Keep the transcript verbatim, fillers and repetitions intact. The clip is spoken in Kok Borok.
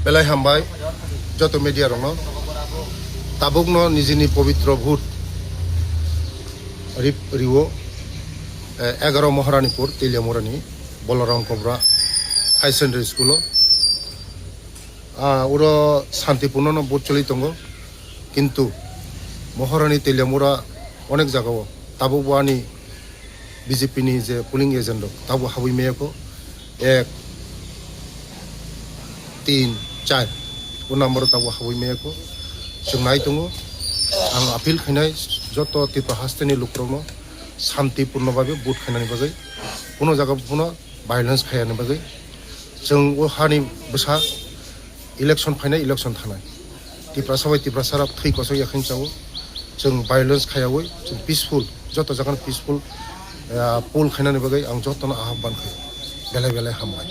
Belai hambai joto media rokno. Tabukno nijini pobitro vote rip riwo, eh, egaro Moharanipur Teliamurani Balaram Kobra High Secondary School o. Ah, uro santipurno no vote choli tongo, kintu Moharani Teliamura onek jagao tabukbo ani B J P ni je polling agent rok tabuk habwi maya kho, ek, tin, char, o number o tabuk habwi maya kho. Chwng nai tongo, ang appeal khainai joto Tripura hasteni lukurokno santipurno babe vote khainani bagwi, kuno jaga phano violence khaiyani bagwi. Chwng o hani bwsa election phainai, election thanai. Tiprasa bai Tiprasa rok thwi kochok yakhwng chao. Chwng violence khaiyaui, chwng peaceful, joto jagano peaceful, ah, poll khainani bagwi ang jotono ahwban khai. Belai belai hambai.